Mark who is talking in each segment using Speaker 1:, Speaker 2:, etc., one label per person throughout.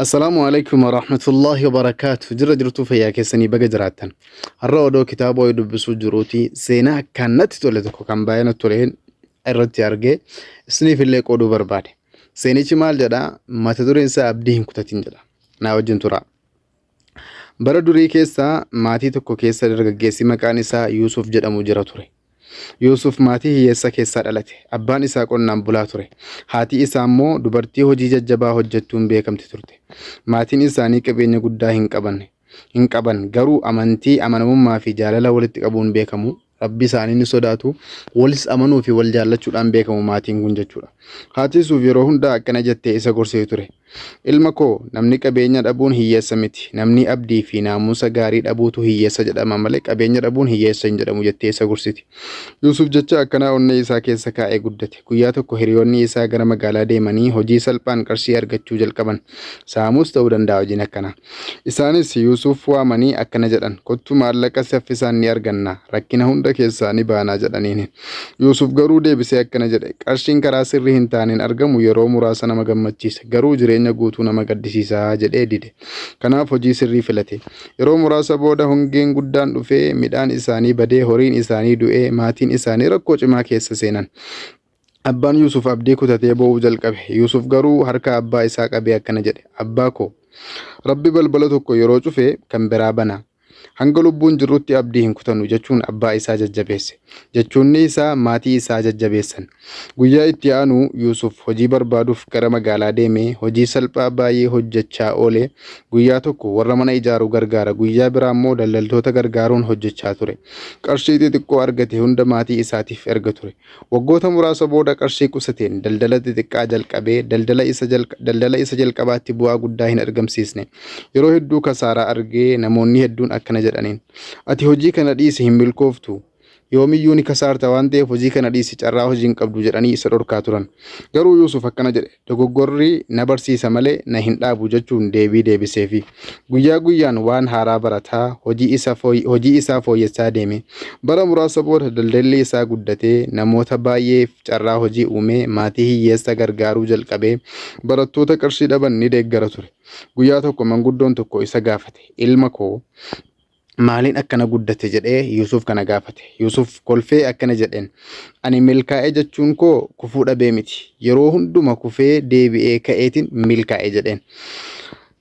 Speaker 1: Assalaamu alaikum warahmatullahi wabarakaatu. Jirra jirtuu fayyaa keessanii baga jiraattan. Har'a odoo kitaaba wayii dubbisuu jiruuti seenaa akkaan natti tole tokko kan baay'ee natti tole irratti argee isiniif illee qooduu barbaade. Seenichi maal jedha? Mata dureen isaa abdii hin kutatin jedha. Naa wajjin turaa. Bara durii keessa maatii tokko keessa dargaggeessi maqaan isaa Yuusuf jedhamu jira ture. Yuusuf maatii hiyyeessa keessaa dhalate. Abbaan isaa qonnaan bulaa ture. Haati isaa immoo dubartii hojii jajjabaa hojjettuun beekamti turte. Maatiin isaanii qabeenya guddaa hin qaban, hin qaban garuu amantii, amanamummaa fi jaalala walitti qabuun beekamu. Rabbi isaanii ni sodaatu, walis amanuu fi wal jaallachuudhaan beekamu maatiin kun jechuudha. Haati Yuusuf yeroo hundaa akkana jettee isa gorsiti ture. Ilma koo, namni qabeenya dhabuun hiyyeessa miti. Namni abdii fi naamusa gaarii dhabuutu hiyyeessa jedhama malee qabeenya dhabuun hiyyeessa hin jedhamu jettee isa gorsiti. Yuusuf jecha akkanaa onnee isaa keessa kaa'ee guddate. Guyyaa tokko hiriyoonni isaa gara magaalaa deemanii hojii salphaan qarshii argachuu jalqaban. Saamuus ta'uu danda'a hojiin akkanaa. Isaanis Yuusuf waamanii akkana jedhan, Kottu maallaqa saffisaan ni arganna, rakkina hunda keessaa ni baana jedhaniin. Yuusuf garuu deebisee akkana jedhe, Qarshiin karaa sirrii hin taaneen argamu yeroo muraasa nama gammachiisa, garuu jireenya guutuu nama gaddisiisa jedhee dide. Kanaaf hojii sirrii filate. Yeroo muraasa booda hongeen guddaan dhufee midhaan isaanii badee, horiin isaanii du'ee, maatiin isaanii rakkoo cimaa keessa seenan. Abbaan Yuusuf abdii kutatee boo'uu jalqabe. Yuusuf garuu harka abbaa isaa qabee akkana jedhe, Abbaa koo, Rabbi balbala tokko yeroo cufe kan biraa bana. Hanga lubbuun jirrutti abdii hin kutannu jechuun abbaa isaa jajjabeesse. Jechoonni isaa maatii isaa jajjabeessan. Guyyaa itti aanu Yuusuf hojii barbaaduuf gara magaalaa deemee hojii salphaa baay'ee hojjechaa oole. Guyyaa tokko warra mana ijaaru gargaara, guyyaa biraa immoo daldaltoota gargaaruun hojjechaa ture. Qarshii xixiqqoo argate hunda maatii isaatiif erga ture. Waggoota muraasa booda qarshii qusateen daldala xixiqqaa jalqabee daldala isa daldala isa jalqabaatti bu'aa guddaa hin argamsiisne. Yeroo hedduu kasaaraa argee namoonni hedduun akkana jedhaniin. Ati hojii kana dhiisi hin milkooftu. Yoomiyyuu ni kasaarta waan ta'eef hojii kana dhiisi carraa hojii hin qabdu jedhanii isa dhorkaa turan. Garuu Yuusuf akkana jedhe dogoggorri na barsiisa malee na hin dhaabu jechuun deebii deebiseefi. Guyyaa guyyaan waan haaraa barataa hojii isaa fooyyessaa deeme. Bara muraasa booda daldalli isaa guddatee namoota baay'eef carraa hojii uumee maatii hiyyeessa gargaaruu jalqabee barattoota qarshii dhaban ni deeggara ture. Guyyaa tokko manguddoon tokko isa gaafate ilma koo maaliin akkana guddate jedhee Yuusuf kana gaafate. Yuusuf kolfee akkana jedheen ani milkaa'e jechuun koo kufuu dhabee miti. Yeroo hunduma kufee deebi'ee ka'eetiin milkaa'e jedheen.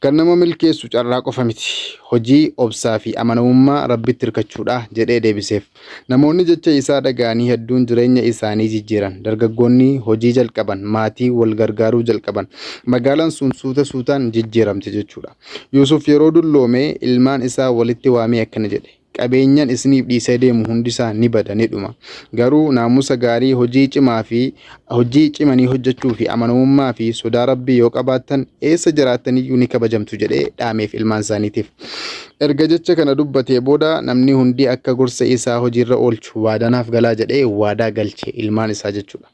Speaker 1: Kan nama milkeessu carraa qofa miti. Hojii, obsaa fi amanamummaa Rabbitti hirkachuudha jedhee deebiseef. Namoonni jecha isaa dhaga'anii hedduun jireenya isaanii jijjiiran. Dargaggoonni hojii jalqaban, maatii wal gargaaruu jalqaban. Magaalaan sun suuta suutaan jijjiiramte jechuudha. Yuusuf yeroo dulloome ilmaan isaa walitti waamee akkana jedhe. Qabeenyan isiniif dhiisee deemu hundisaa ni bada ni dhuma. Garuu naamusa gaarii hojii cimaa fi hojii cimanii hojjechuu fi amanamummaa fi sodaa Rabbii yoo qabaattan eessa jiraattaniyyuu ni kabajamtu jedhee dhaameef ilmaan isaaniitiif. Erga jecha kana dubbatee booda namni hundi akka gorsa isaa hojiirra oolchu waadaa naaf galaa jedhee waadaa galche ilmaan isaa jechuudha.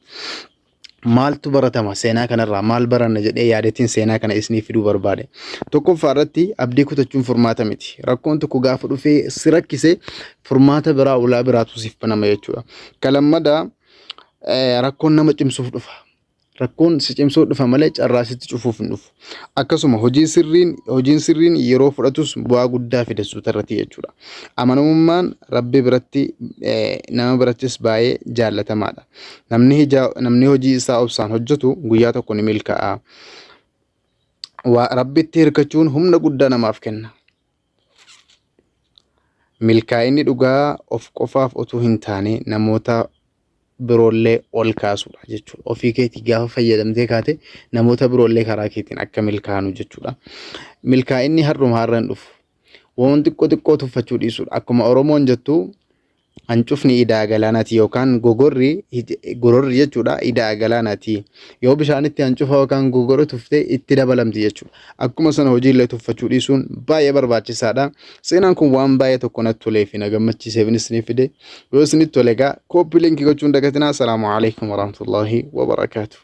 Speaker 1: Maaltu baratama seenaa kanarraa maal baranna jedhee yaadetiin seenaa kana isiniif fiduu barbaade. Tokkoffaa irratti abdii kutachuun furmaata miti. Rakkoon tokko gaafa dhufee si rakkise furmaata biraa ulaa biraatu siif banama jechuudha. Ka lammadaa rakkoon nama cimsuuf dhufa. Rakkoon si cimsuuf dhufa malee carraa sitti cufuuf hin dhufu. Akkasuma hojii sirriin hojiin sirriin yeroo fudhatus bu'aa guddaa fida suuta irratti jechuudha. Amanamummaan Rabbi biratti nama birattis baay'ee jaallatamaadha. Namni hijaa namni hojii isaa obsaan hojjetu guyyaa tokko ni milkaa'a. Waa Rabbitti hirkachuun humna guddaa namaaf kenna. Milkaa'inni dhugaa of qofaaf utuu hin taane namoota biroollee ol kaasuudha jechuudha. Ofii keetii gaafa fayyadamtee kaate namoota biroollee karaa keetiin akka milkaa'anu jechuudha. Milkaa'inni har'uma har'a hin dhufu. Waan xiqqoo xiqqoo tuffachuu dhiisuudha. Akkuma Oromoon jettu hancufni idaa galaanaati yookaan gogorri gororri jechuudha idaa galaanaati. Yoo bishaanitti hancufa yookaan gogora tufte itti dabalamti jechuudha. Akkuma sana hojiillee tuffachuu dhiisuun baay'ee barbaachisaadha. Seenaan kun waan baay'ee tokko natti tolee fi na gammachiiseef isiniif fide. Yoo isinitti tole egaa kooppii linkii gochuun dagatinaa. Assalaamu alaikum warahmatullahi wabarakaatuh.